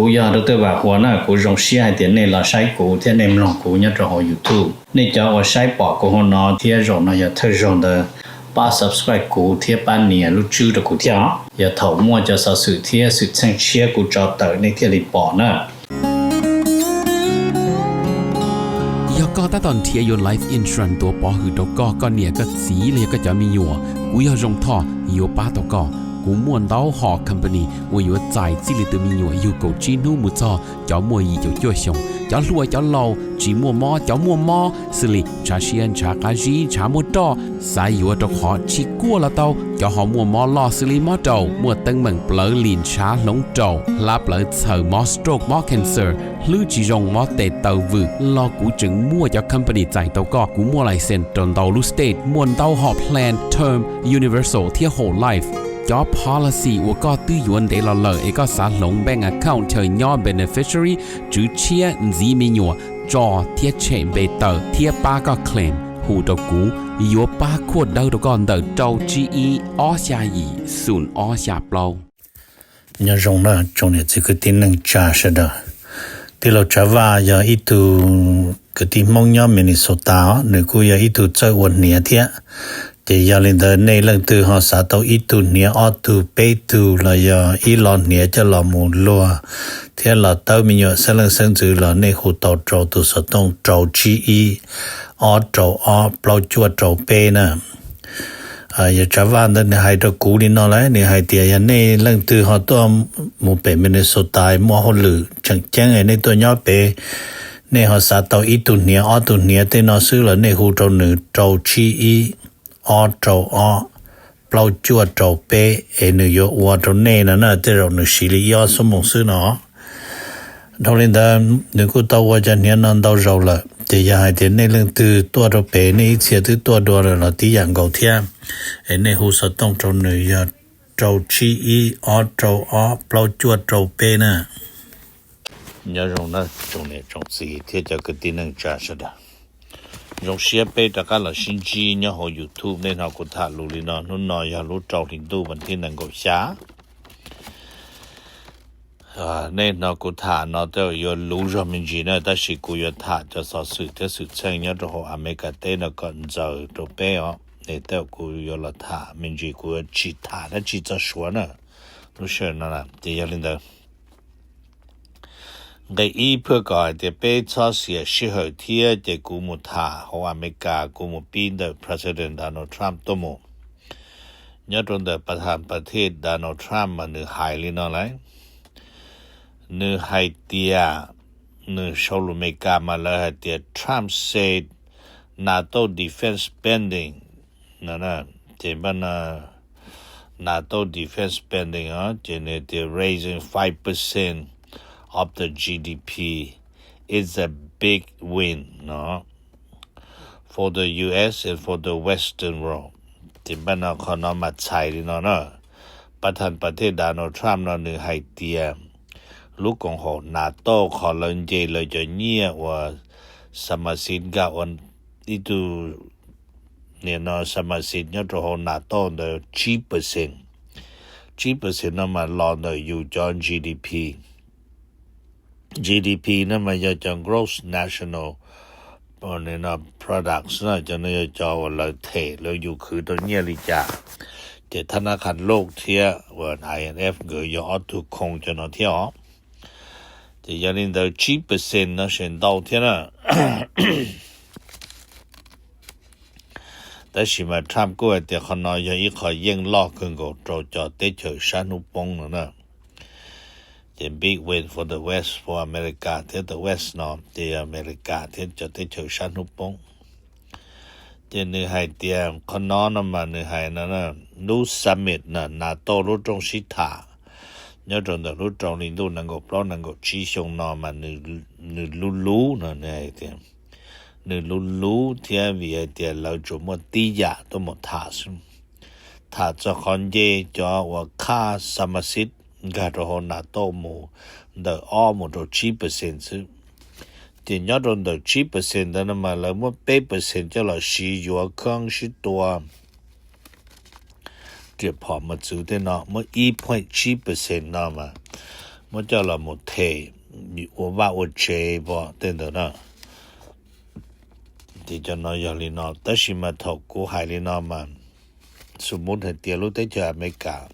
Kuv yog Dr. Vam Huas na, kuv zoo siab hais tias nej los saib kuv thiab nej mloog kuv nyob rau hauv YouTube. Nej cov uas saib pom kuv hauv no thiab zaum no yog thawj zaug ntawd, pab subscribe kuv thiab pab nias lub tswb rau kuv thiab os. Yog thaum muaj cov xov xwm thiab xwm txheej tshiab kuv tso tawm nej thiaj li pom na. Yog koj tab tom nrhiav yuav life insurance tuav pov hwm rau koj, koj niam koj txiv los yog koj cov me nyuam, kuv yog Zoo Thoj yuav pab tau koj. Kuv muaj ntau hom company uas yuav txais txij li tus me nyuam yug kaum tsib hnub mus txog cov muaj yim caum cuaj xyoos, cov hluas cov laus, tsis muaj mob cov muaj mob, xws li ntshav siab ntshav qab zib ntshav muaj roj, xav yuav rau qhov tsis kuaj los tau, cov ho muaj mob loj xws li mob raum, muaj teeb meem plawv lim ntshav hloov raum, hlab plawv txhaws, mob stroke mob cancer, hlwb tsis zoo mob tes taw vwm los kuv tseem muaj cov company txais tau koj. Kuv muaj license rau ntau lub state, muaj ntau hom plan term, universal thiab whole life. Cov policy uas koj twb yuav ntev los lawm es koj xav hloov bank account chaw nyob beneficiary, tswv tshiab, ntxiv me nyuam, tso thiab tshem npe tawm thiab pab koj claim, hu rau kuv, yuav pab khuaj dawb rau koj ntawm rau tsib ib ob xya yim xoom ob xya plaub. Nyob zoo na tsoom niam txiv kwv tij neej tsa sawv daws. Tij laug Tsav Vaj yog ib tug kwv tij Hmoob nyob Minnesota os, nws kuj yog ib tug txawj ua hniav thiab. Ces yog li ntawd nej leej twg ho xav tau ib tug hniav ob tug peb tug los yog ib lo hniav coj los mus luag thiab los tawb me nyuam xeeb leej xeeb ntxwv los nej hu tau rau tus xov tooj rau tsib ib ob rau ob plaub cuaj rau peb na. Yog Tsav Vaj ntawd nws hais rau kuv li no lawm, nws hais tias yog nej leej twg ho tuaj mus pem Minnesota muaj hauj lwm tseem ceeb nej tuaj nyob pem, nej ho xav tau ib tug hniav ob tug hniav tej no xwb los nej hu rau nws rau tsib ib ob rau ob plaub cuaj rau peb es nws yuav ua rau nej no na, tej zaum nws siv li ib ob xuab moos xwb no. Dhau li ntawd nws kuj tau ua cov hniav no ntau zaus lawm, ces yog hais tias nej leej twg tuaj rau pem nej ib txhia twb tuaj dua lawm los tib yam nkaus thiab, es nej hu xov tooj rau nws yog rau tsib ib ob rau ob plaub cuaj rau peb na. Nyob zoo na tsoom niam tsoom txiv thiab cov kwv tij neej tsa sawv daws. Zoo siab peb rov qab los sib ntsib nyob hauv YouTube. Nej hnov kuv tham lus li no, hnub no yog lub rau hli ntuj vas thib nees nkaum xya. Nej hnov kuv tham no tej zaum yuav luv zog me ntsis na, tab sis kuv yuav tham cov xov xwm thiab xwm txheej nyob rau hauv Amelikas teb no kom ntxaws rau peb os. Es tej zaum kuv yuav los tham me ntsis, kuv yuav tsis tham dab tsi txog Suav na lub sij hawm no. Ces yog li ntawd, nqe ib, phaj kom hais tias peb txhob xiam sij hawm thiab ces kuv mus tham hauv Amelikas, kuv mus pib ntawm President Donald Trump tuaj mus. Nyob rau ntawm pas thas pas thej Donald Trump mas nws hais li no lawm. Nws hais tias, nws sau lus Amelikas mas lawv hais tias Trump said NATO defense spending no, ces npaj no NATO defense spending os, ces nws tias raising five percent of the G D P is a big win no for the U S and for the Western world. Ces npaj no qhov no mas txhais li no na. Pas thas pas thej Donald Trump no nws hais tias lub koom haum NATO qhov lawv nce lawv cov nyiaj uas xa ma xis nkag ua ib tug nim no xa ma xis nyob rau hauv NATO ntawd tsib percent. Tsib percent no mas los ntawm yus cov G D P. G D P no mas yog cov gross national products na, cov no yog cov uas lawv them lawv yus khwv tau nyiaj li cas. Ces thab nab qhas loj thiab uas I M F nkawd yog ob tug khoo cov no thiab os. Ces yog li ntawd tsib percent no tseem ntau thiab na. Tab sis mas Trump kuj hais tias qhov no yog ib qho yeej loj kawg nkaus rau cov teb chaws sab hnub poob no na. Ces big win for the West, for America thiab the West no ces yog Amelikas thiab cov teb chaws sab hnub poob. Ces nws hais tias qhov no no mas nws hais no, lub summit na, NATO lub rooj sib tham nyob rau ntawm lub rau hli ntuj nees nkaum plaub nees nkaum tsib xyoo no mas nws luv luv no, nws hais tias nws luv luv thiab vim hais tias lawv tsuas muaj tib yam tuaj mus tham xwb. Tham txog qhov nce cov uas qhab xa ma xis nkag rau hauv NATO mus ntawm ob mus rau tsib percent xwb. Ces nyob rau ntawm tsib percent ntawd no mas lawv muab peb percent coj los siv yuav kheeb sib tua, riam phom mos txwv tej no, muab ib point tsib percent no mas muab coj los mus them ua vaj ua tsev pom tej ntawd na. Ces cov no yog li no, tab sis mas thaum kuv hais li no mas, xu mub hais tias lub teb chaws Amelikas,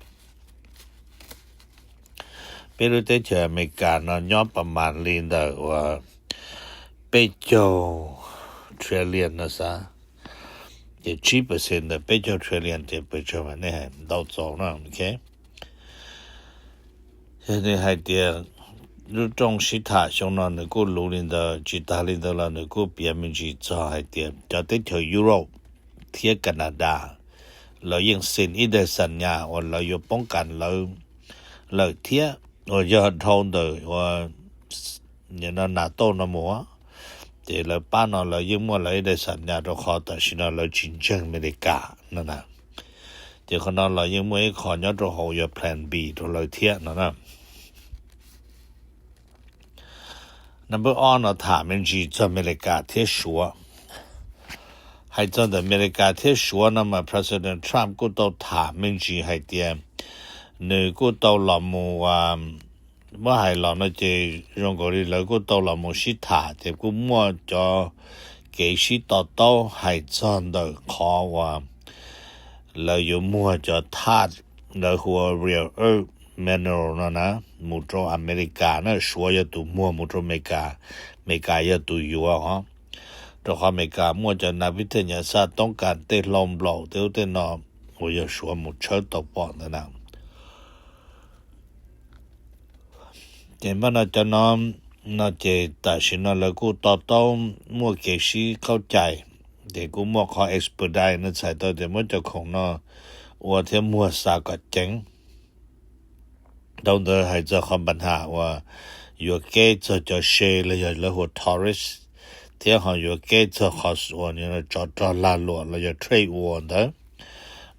peb lub teb chaws Amelikas no nyob pas mas li ntawm uas peb caug trillion no xav, ces tsib percent ntawm peb caug trillion ces pes tsawg mas nej hais ntau txaus no, ok. Yog nws hais tias lub rooj sib tham xyoo no nws kuj luv li ntawd, tsis tas li ntawd los nws kuj piav me ntsis txog hais tias cov teb chaws Europe thiab Canada lawv yeej xees ib daim xam nyas uas lawv yuav poob kas lawv lawm thiab, uas yog dhau ntawm uas NATO no mus, ces lawv pab no lawv yeej muaj lawv ib daim xam nyas rau qhov tam sim no lawv tsis ntseeg Amelikas no na. Ces qhov no los yeej muaj ib qho nyob rau hauv yog plan B rau lawv thiab no na. Number ob no tham me ntsis txog Amelikas thiab Suav. Hais txog ntawm Amelikas thiab Suav no mas President Trump kuj tau tham me ntsis hais tias nws kuj tau los mus, muab hais los no ces zoo nkaus li lawv kuj tau los mus sib tham ces kuj muaj cov kev sib to taub hais txog ntawm qhov uas lawv yuav muag cov thaj lawv hu ua rare earth mineral no na mus rau Amelikas na, Suav yog tus muag mus rau Amelikas, Amelikas yog tus yuav os. Rau qhov Amelikas muaj cov nas vib thaj nyas xaj toob kas tej hlau nplaum tej ub tej no uas yog Suav mus tshawb tau pom ntawd na. Ces npaj no cov no no ces tam sim no lawv kuj to taub muaj kev sib qaub cai, ces kuj muaj qhov expedite no txhais tau tias muab cov khoom no ua thiab muag xa kom ceev. Dhau ntawd hais txog qhov npa nham uas yuav keb txog cov se los yog lawv hu ua tourist, thiab ho yuav keb txog qhov uas tsov rog lag luam los yog trade war ntawd.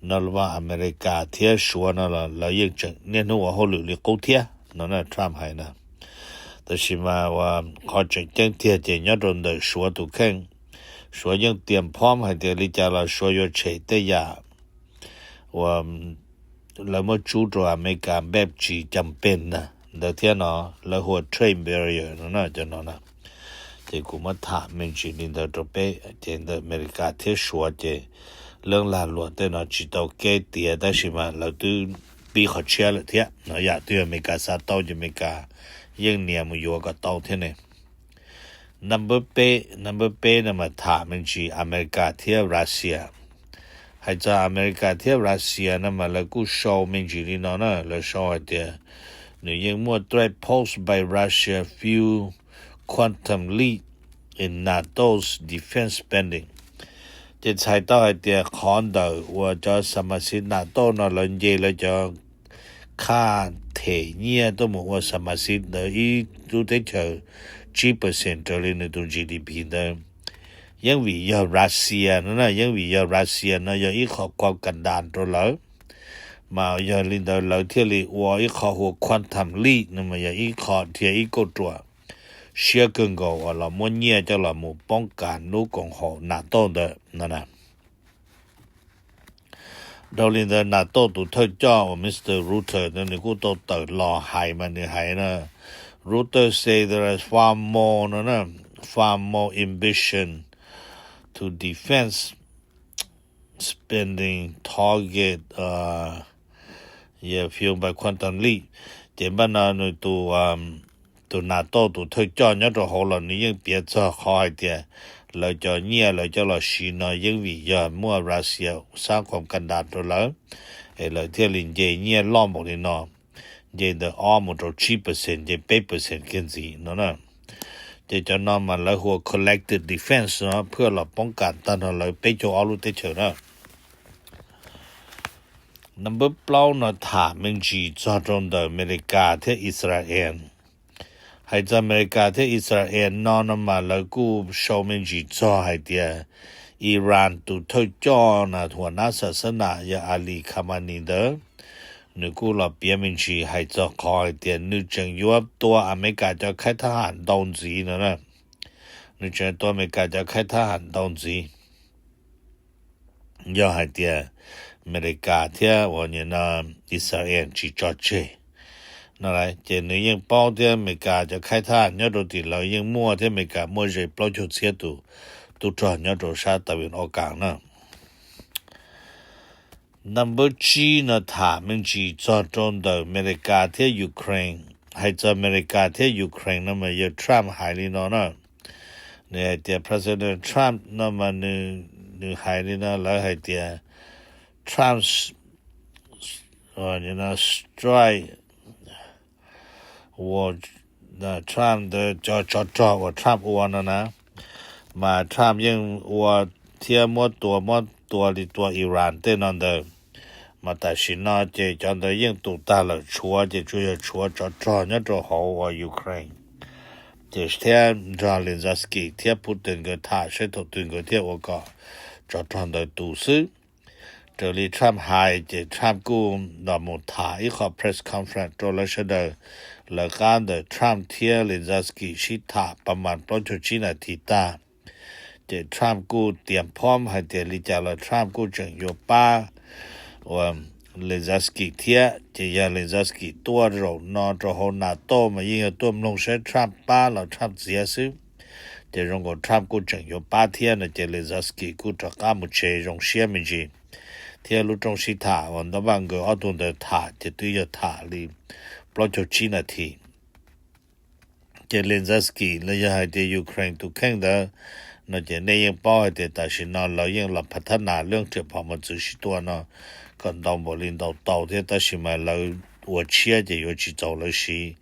No lub vaj Amelikas thiab Suav no lawv yeej tseem niaj hnub ua hauj lwm li qub thiab no na, Trump hais na. Tab sis mas uas qhov tseem ceeb tiag ces nyob rau ntawm Suav tus kheej, Suav yeej tias phom hais tias li cas los Suav yuav tshem tej yam uas lawv muab tsub rau Amelikas npej tsis cam pes na ntawd thiab no, lawv hu ua trade barrier no na cov no na. Ces kuv muab tham me ntsis li ntawd rau peb, ces ntawm Amelikas thiab Suav ces lawv lag luam tej no tsis tau keb tiav tab sis mas lawv twb pib qhov tshiab lawm thiab no, yam twg Amelikas xav tau ces Amelikas yeej nias mus yuav kom tau thiab ne. Number peb, number peb no mas tham me ntsis Amelikas thiab Russia. Hais txog Amelikas thiab Russia no mas lawv kuj sau me ntsis li no na, lawv sau hais tias nws yeej muaj threat posed by Russia fuel quantum leap in NATO's defense spending. Ces txhais tau hais tias qhov ntawm uas cov xa ma xi NATO no lawv nce lawv cov khaj them nyiaj tuaj mus ua xa ma xi ntawd ib lub teb chaws tsib percent raws li nws tus GDP ntawd, yeej vim yog Russia no na, yeej vim yog Russia no yog ib qho khuam kas das rau lawv, mas yog li ntawd lawv thiaj li ua ib qho hu ua quantum leap no mas yog ib qho dhia ib kauj ruam siab kawg nkaus uas los muab nyiaj coj los mus poob kas lub koom haum NATO ntawd no na. Dhau li ntawd NATO tus thawj coj uas Mr Rutte no nws kuj tau tawm los hais mas nws hais na, Rutte say there is far more no na, far more ambition to defense spending target, uh, yeah, fueled by quantum leap. Ces npaj no nws tus, tus NATO tus thawj coj nyob rau hauv los nws yeej piav txog qhov hais tias lawv cov nyiaj lawv coj los siv no yeej vim yog muaj Russia sab khuam kas das rau lawv, es lawv thiaj li nce nyiaj loj npaum li no, nce ntawm ob mus rau tsib percent, nce peb percent kiag ntxiv no na. Ces cov no mas lawv hu ua collective defense no, phwj los poob kas tag nrho lawv peb caug ob lub teb chaws na. Number plaub no tham me ntsis txog rau ntawm Amelikas thiab Israel. Hais txog Amelikas thiab Israel no no mas lawv kuj sau me ntsis txog hais tias Iran tus thawj coj na, hua nab xa xab nam yog Ali Khamenei ntawd, nws kuj los piav me ntsis hais txog qhov hais tias nws tseem yuav tua Amelikas cov khaib thab ham ntau ntxiv no na. Nws tseem tua Amelikas cov khaib thab ham ntau ntxiv yog hais tias Amelikas thiab uas nim no Israel tsis tso tseg. Ces nws yeej paub thiab, Amelikas cov khaib thaj nyob rau tim lawv yeej muaj thiab, Amelikas muaj ze plaub caug txhiab tus tub rog nyob rau sab Tawv Vias Ua Kaas na. Number tsib no tham me ntsis txog rau ntawm Amelikas thiab Ukraine. Hais txog Amelikas thiab Ukraine no mas yawg Trump hais li no na. Nws hais tias President Trump no mas nws hais li no, lawv hais tias Trump strike uas Trump ntawd, cov tsov rog uas Trump ua no na, mas Trump yeej ua thiab muab tua, muab tua li tua Iran tej no ntawd. Mas tam sim no ces cov ntawd yeej tu tag lawm, tshuav ces tsuas yog tshuav tsov rog nyob rau hauv uas Ukraine, ces thiab nrog Zelensky thiab Putin nkawd tham seb thaum twg nkawd thiaj ua kom tsov rog ntawd tu xwb. Raws li Trump hais ces Trump kuj los mus tham ib qho press conference rau lawv sawv daws lawv qab ntawm Trump thiab Zelensky sib tham pas mas plaub caug tsib nas this tag. Ces Trump kuj tias phom hais tias li cas los Trump kuj tseem yuav pab uas Zelensky thiab. Ces yog Zelensky tuaj zaum no rau hauv NATO mas yeej yog tuaj mloog saib Trump pab los Trump txiav xwb. Ces zoo nkaus Trump kuj tseem yuav pab thiab no ces Zelensky kuj rov qab mus tsev zoo siab me ntsis. Thiab lub rooj sib tham uas ntab vaj nkawd ob tug ntawd tham ces twb yog tham li plaub caug tsib nas this. Ces Zelensky los yog hais tias Ukraine tus kheej ntawd no ces nej yeej paub hais tias tam sim no lawv yeej los phav thab nas lub riam phom mos txwv sib tua no kom ntau npaum li ntau tau thiab, tab sis mas lawv ua tshiab ces yuav tsis txaus lawv siv,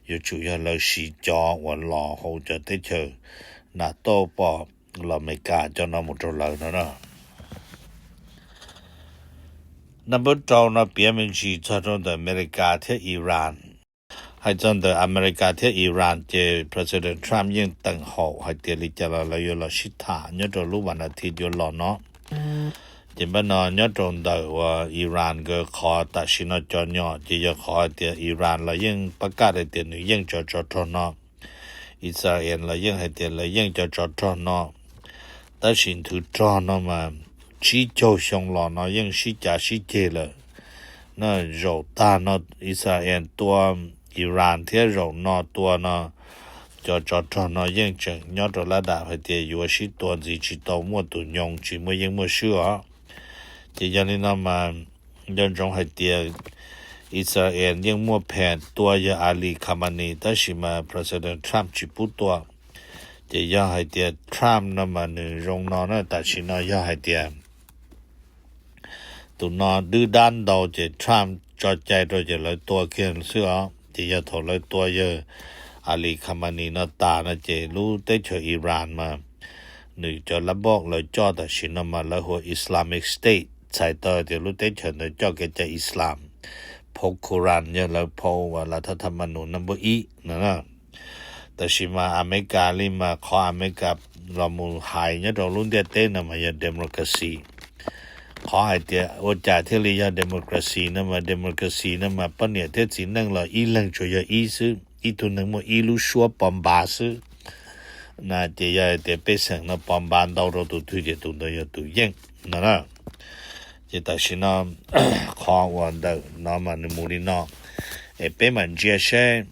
yuav tsum yog lawv siv cov uas los hauv cov teb chaws NATO pom los Amelikas cov no mus rau lawv no na. Number rau no piav me ntsis txog rau ntawm Amelikas thiab Iran. Hais txog ntawm Amelikas thiab Iran ces President Trump yeej teem haum hais tias li cas los lawv yuav los sib tham nyob rau lub vas nas this yuav los no. Ces npaj no nyob rau ntawm uas Iran nkawd qhov tam sim no cov nyom ces yog qhov hais tias Iran los yeej pab kaj hais tias nws yeej cov tsov rog no. Israel los yeej hais tias lawv yeej cov tsov rog no. Tab sis nthwv rog no mas tsib caug xyoo los no yeej sib cav sib ceg lawm na. Zaum tag no Israel tua Iran thiab zaum no tua no, cov tsov rog no yeej tseem nyob rau lab dam hais tias yuav sib tua ntxiv tsis tau muaj tus nyoo, tsis muaj yeej muaj swb os. Ces yog li no mas nco ntsoov hais tias Israel yeej muaj phees tua yawg Ali Khamenei tab sis mas President Trump tsis pub tua. Ces yog hais tias Trump no mas nws zoo no na, tam sim no yog hais tias tus no dwb dab ntau ces Trump tso cai rau ces lawv tua kiag xwb os. Ces yog thaum lawv tua yawg Ali Khamenei no tas no ces lub teb chaws Iran mas nws cov lab npoj lawv coj tam sim no mas lawv hu ua Islamic State, txhais tau tias lub teb chaws ntawd coj kev cai Islam, phau Quran yog lawv phau uas las thab thab ma nus nab npawb ib no na. Tab sis mas Amelikas li mas qhov Amelikas los mus hais nyob rau lub ntiaj teb no mas yog democracy. Qhov hais tias ua cas thiaj li yog democracy no mas democracy no mas poj niam thiab txiv neej los ib leeg tsuas yog ib xwb, ib tug neeg muaj ib lub suab pov npav xwb. Na ces yog hais tias pej xeem no pov npav ntau rau tus twg ces tus ntawd yog tus yeej no na. Ces tam sim no qhov uas ntawm no mas nws mus li no, es peb mam ntsia seb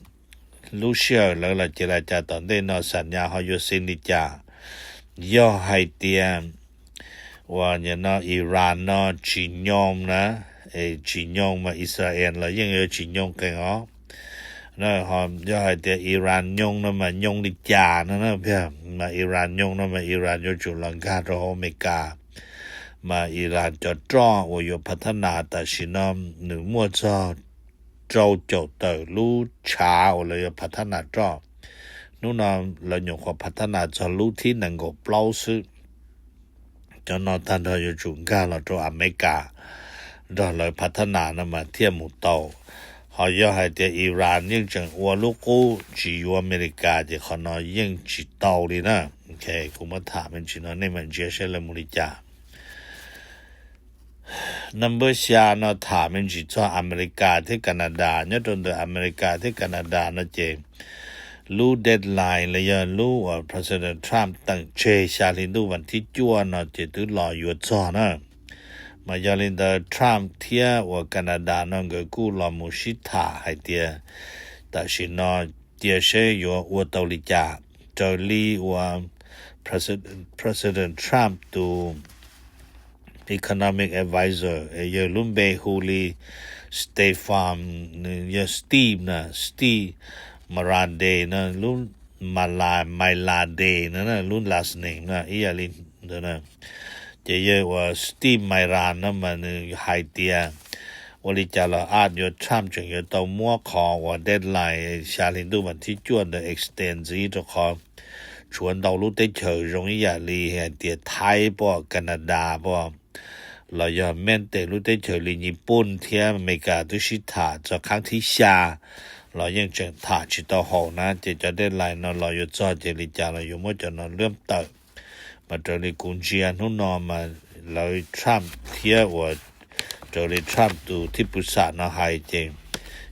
lub sij hawm lawv los ces las cas tom ntej no xam nyas ho yuav xeev li cas. Yog hais tias uas nim no Iran no tsis nyoo na, es tsis nyoo mas Israel los yeej yuav tsis nyoo qees os. Yog hais tias Iran nyoo no mas nyoo li cas no na, mas Iran nyoo no mas Iran yuav tsum los nkag rau hauv Amelikas. Mas Iran cov roj uas yuav phav thab nas tam sim no nws muaj txog rau caum tawm lub tshav uas lawv yuav phav thab nas roj. Hnub no lawv nyuam qhuav phav thab nas txog lub thib nees nkaum plaub xwb. Cov no tag nrho yuav tsum nkag los rau Amelikas nrog lawv phav thab nas no mas thiaj mus tau. Ho yog hais tias Iran yeej tseem ua lub qub tsis yuav Amelikas ces qhov no yeej tsis tau li na. Ok, kuv muab tham me ntsis no nej mam ntsia seb lawv mus li cas. Number xya no tham me ntsis txog Amelikas thiab Canada. Nyob rau ntawm Amelikas thiab Canada no ces lub deadline los yog lub uas President Trump teem tseg xya hli ntuj vas thib cuaj no ces twb los yuav txog na. Mas yog li ntawd Trump thiab uas Canada no nkawd kuj los mus sib tham hais tias tam sim no cia seb yuav ua tau li cas raws li uas President Trump tus economic advisor es yog lub npe hu li Stefan, nws yog Steve na, Steve Marande na, lub Mala Mailade na, lub last name na ib yam li ntawd na. Ces yog uas Steve Mairan no mas nws hais tias ua li cas los a yuav Trump tseem yuav tau muab qhov uas deadline xya hli ntuj vas thib cuaj ntawd extend ntxiv rau qhov tshuav ntau lub teb chaws zoo ib yam li hais tias Thaib pom Canada pom los yog mente lub teb chaws li Nyij Pooj thiab Amelikas twb sib tham txog qhab thib xya los yeej tseem tham tsis tau haum na, ces cov deadline no los yuav txog ces li cas los yuav muab cov no liab tawm. Mas raws li kuv ntsia hnub no mas lawv Trump thiab uas raws li Trump tus thij pwv xam no hais ces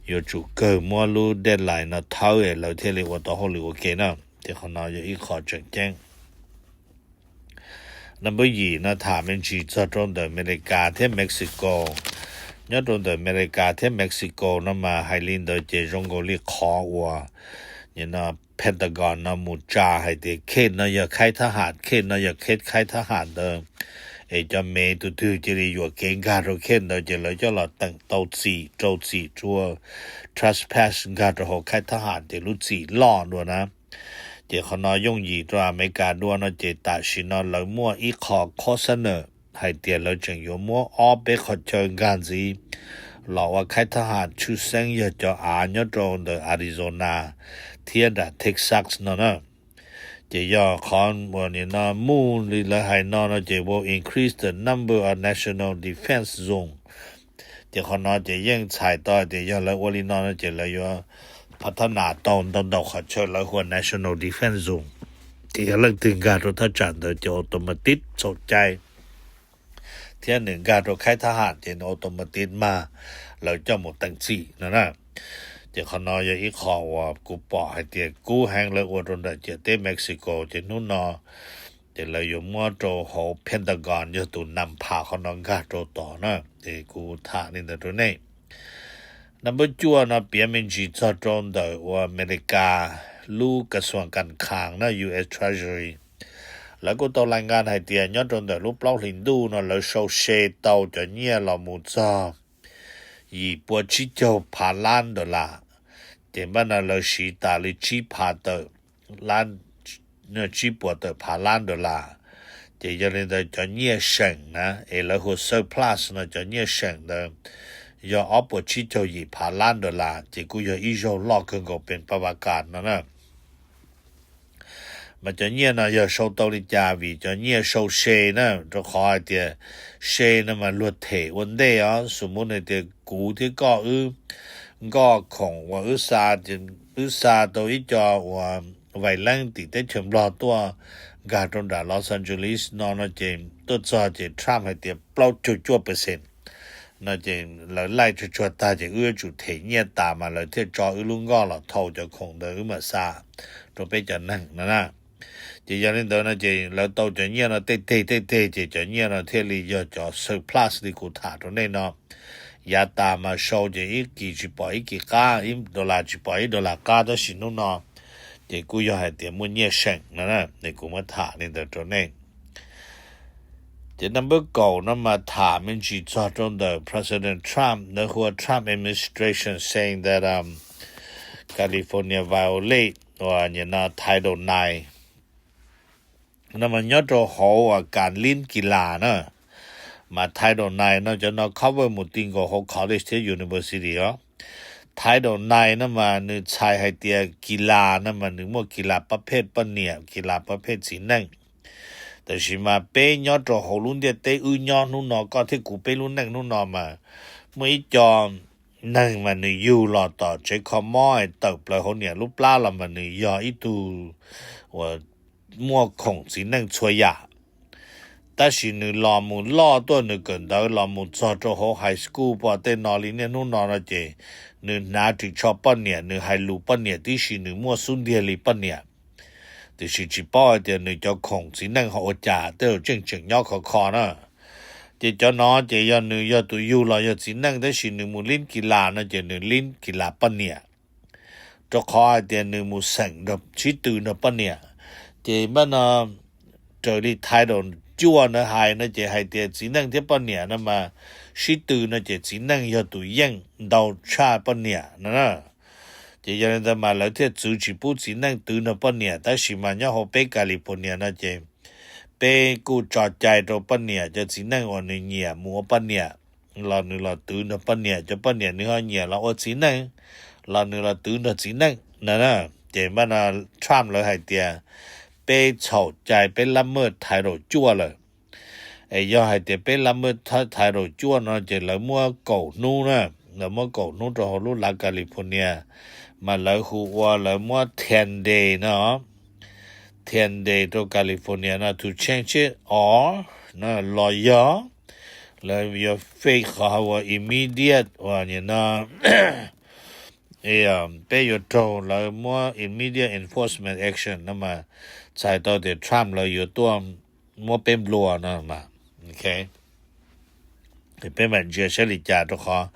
yuav tsum kawg muab lub deadline no thawb es lawv thiaj li ua tau hauj lwm ua ke na. Ces qhov no yog ib qho tseem ceeb. Number yim no tham me ntsis txog rau ntawm Amelikas thiab Mexico. Nyob rau ntawm Amelikas thiab Mexico no mas hais li ntawd ces zoo nkaus li qhov uas Pentagon no mus tsa hais tias case no yog khaib thab ham, case no yog case khaib thab ham ntawd es cov Mev tus twg cia li yuam kev nkag rau case ntawd ces lawv coj los teem tau txim rau txim rua trespass nkag rau hauv khaib thab ham ces lub txim loj dua na. Ces qhov no yooj yim rau Amelikas dua no ces tam sim no lawv muaj ib qho cautionem hais tias lawv tseem yuav muab ob peb qhov chaw nkag ntxiv los ua khaib thab ham tshwj xeeb yog cov av nyob rau ntawm Arizona thiab nram Texas no na. Ces yog qhov uas nim no mus li lawv hais no no ces will increase the number of national defense zone. Ces qhov no ces yeej txhais tau tias yog lawv ua li no no ces lawv yuav phav thab nas tau ntau ntau qhov chaw lawv hu ua national defense zone. Ces yog leej twg nkag rau thaj tsam ntawd ces automatic txhaum cai thiab nws nkag rau khaib thab ham ces nws automatic mag lawv coj mus teem txim no na. Ces qhov no yog ib qho uas kuv pom hais tias kub heev lawv ua rau ntawm ciam teb Mexico ces hnub no ces lawv yuav muab rau hauv Pentagon yog tus nam pham qhov no nkag rau tod na. Ces kuv tham li ntawd rau nej. Number cuaj no piav me ntsis txog rau ntawm uas Amelikas lub kas xuam kas khas na, U S Treasury, lawv kuj tau lais nkas hais tias nyob rau ntawm lub plaub hlis ntuj no lawv sau se tau cov nyiaj los mus txog yim pua tsib caug phav lab dollar. Ces npaj no lawv siv tas li tsib phav tawm lab, tsib puas tawm phav lab dollar. Ces yog li ntawd cov nyiaj seem na es lawv hu ua surplus no cov nyiaj seem ntawd yog ob puas tsib caug yim phav lab dollar ces kuj yog ib zaug loj kawg nkaus pes pab vav kas no na. Mas cov nyiaj no yog sau tau li cas? Vim cov nyiaj sau se na, rau qhov hais tias se no mas luag them ua ntej os. Xu mus hais tias kuv thiab koj wb nkoj khoom uas wb xa, wb xa tau ib co uas vais leeb tim teb chaws Nplog tuaj nkag rau nram Los Angeles no no ces tuaj txog ces Trump hais tias plaub caug cuaj percent no ces lawv laij tsuag tsuag tag ces wb yuav tsum them nyiaj tas mas lawv thiaj tso wb lub nkoj los thau cov khoom ntawd wb mam xa rau peb cov neeg no na. Ces yog li ntawd no ces lawv tau cov nyiaj no tej teg tej teg ces cov nyiaj no thiaj li yog cov surplus li kuv tham rau nej no. Yav tas mas sau ces ib kis tsis pom ib kis qab, ib dollar tsis pom ib dollar qab, tab sis hnub no ces kuj yog hais tias muaj nyiaj seem no na, es kuv muab tham li ntawd rau nej. Ces number kaum no mas tham me ntsis txog rau ntawm President Trump, nws hu ua Trump administration saying that um, California violate uas nyam no Title nine. No mas nyob rau hauv uas kas lib kis las na, mas Title nine no cov no cover mus ti nkaus hauv college thiab university os. Title nine no mas nws txhais hais tias kis las no mas nws muaj kis las pab phej poj niam, kis las pab phej txiv neej. Tab sis mas peb nyob rau hauv lub ntiaj teb wb nyob hnub no, koj thiab kuv peb lub neej hnub no mas muaj ib co neeg mas nws yug los tom tsev kho mob tawm plaws hauv niam lub plab los mas nws yog ib tug uas muaj khoom txiv neej txhua yam. Tab sis nws los mus loj tuaj, nws kawm ntawv los mus txog rau hauv high school pom tej no li niaj hnub no no ces nws hnav ris tsho poj niam, nws hais lus poj niam tib si, nws muaj xub ntiag li poj niam. Tiam sis tsis paub hais tias nws cov khoom txiv neej ho ua cas, tej zaum tseem tseem nyob khov kho na. Ces cov no ces yog nws yog tus yug los yog txiv neej, tab sis nws mus lib kis las no ces nws lib kis las poj niam, rau qhov hais tias nws mus xeem sib tw nrog poj niam. Ces npaj no raws li title cuaj ntawd hais no ces hais tias txiv neej thiab poj niam no mas sib tw no ces txiv neej yog tus yeej ntau tshaj poj niam no na. Ces yog li ntawd mas lawv thiaj txwv tsis pub txiv neej tw nrog poj niam, tab sis mas nyob hauv peb California no ces peb kuj tso cai rau poj niam cov txiv neej uas nws nyiam mus ua poj niam los nws los twv nrog poj niam, cov poj niam nws ho nyiam los ua txiv neej los nws los twv nrog txiv neej no na. Ces npaj no Trump lawv hais tias peb txhaum cai, peb lab maj title cuaj lawm. Es yog hais tias peb lab maj title cuaj no ces lawv muab kaum hnub na, lawv muab kaum hnub rau hauv lub lav California, mas lawv hu ua lawv muab ten day no, ten day rau California no to change it or no los yog lawv yuav face qhov ua immediate uas no peb yuav raug lawv muab immediate enforcement action no mas txhais tau tias Trump lawv yuav tuaj muab peb nplua no mas. Peb mam ntsia saib li cas, rau qhov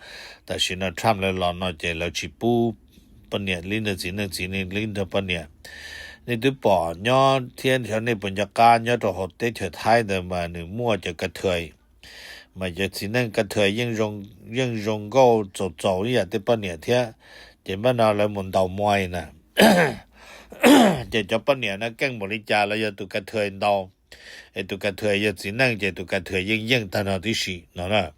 tam sim no Trump lawv los no ces lawv tsis pub poj niam lib nrog txiv neej, txiv neej lib nrog poj niam. Nej twb pom nyob thiab xyov nej puas nco qab, nyob rau hauv teb chaws Thaib ntawd mas nws muaj cov ka thuas, mas cov txiv neej ka thuas yeej zoo nkauj txaus txaus ib yam tej poj niam thiab. Ces npaj no lawv mus ntaus muaj na, ces cov poj niam no keej npaum li cas los yog tus ka thuas ntaus, es tus ka thuas yog txiv neej ces tus ka thuas yeej yeej tag no tib si no na.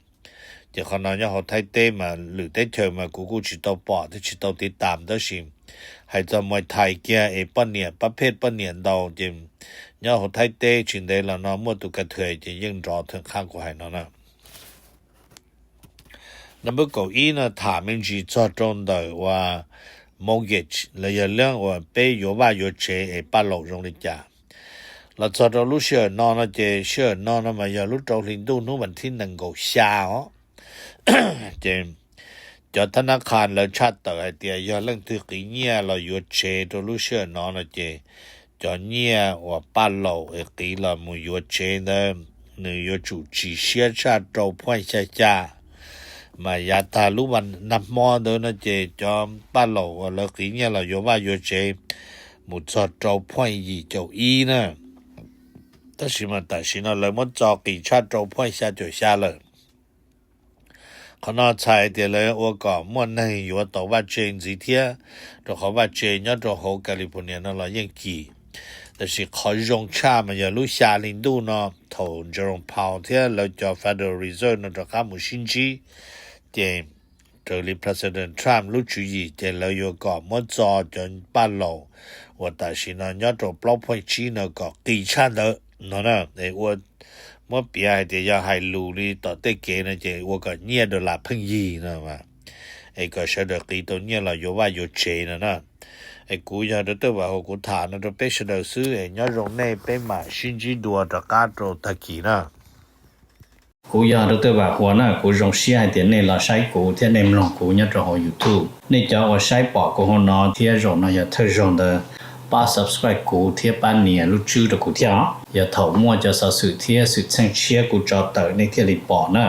Ces qhov no nyob hauv Thaib teb mas lwm teb chaws mas kuv kuj tsis tau pom thiab tsis tau tiv tam, tab sis hais txog Muay Thai kiag es poj niam pab phej poj niam ntaus ces nyob hauv Thaib teb tsis ntev los no muaj tus ka thuas ces yeej nrov theem qhab kuv hais no na. Number kaum ib no tham me ntsis txog rau ntawm uas mortgage los yog leej uas peb yuav vaj yuav tsev es paj laum zoo li cas. Los txog rau lub sij hawm no no ces sij hawm no no mas yog lub rau hli ntuj hnub vas thib nees nkaum xya os. Ces cov thab nab qha lawv tshaj tawm hais tias yog leej twg qiv nyiaj los yuav tsev rau lub sij hawm no no ces cov nyiaj uas paj laum es qiv los mus yuav tsev ntawd nws yuav tsum tsis siab tshaj rau phuaj xya xya. Mas yav tag lub vas nag hmo ntawd no ces cov paj laum uas lawv qiv nyiaj los yuav vaj yuav tsev mus txog rau phuaj yim caum ib na. Tab sis mas tam sim no lawv muab txo qis tshaj rau phuaj xya caum xya lawm. Qhov no txhais tias lawv ua kom muaj neeg yuav tau vaj tse ntxiv thiab, rau qhov vaj tse nyob rau hauv California no los yeej kim. Tab sis qhov zoo tshaj mas yog lub xya hli ntuj no thaum Jerome Powell thiab lawv cov Federal Reserve no rov qab mus sib ntsib, ces raws li President Trump lub tswv yim ces lawv yuav kom muab txo cov paj laum uas tam sim no nyob rau plaub phuaj tsib no kom qis tshaj ntawd no na. Es ua muab piav hais tias yog hais lus li tom tej kev no ces ua kom nyiaj dollar pheej yig no, es kom sawv daws qiv tau nyiaj los yuav vaj yuav tsev no na. Es kuv yog Dr. Vam Hauv, kuv tham no rau peb sawv daws xwb, es nyob zoo nej, peb mam sib ntsib dua rov qab rau tag kis na. Kuv yog Dr. Vam Hauv na, kuv zoo siab hais tias nej los saib kuv thiab nej mloog kuv nyob rau hauv YouTube. Nej cov uas saib pom kuv hauv no thiab zaum no yog thawj zaug ntawd, pab subscribe kuv thiab pab nias lub tswb rau kuv thiab os. Yog thaum muaj cov xov xwm thiab xwm txheej tshiab kuv tso tawm nej thiaj li pom na.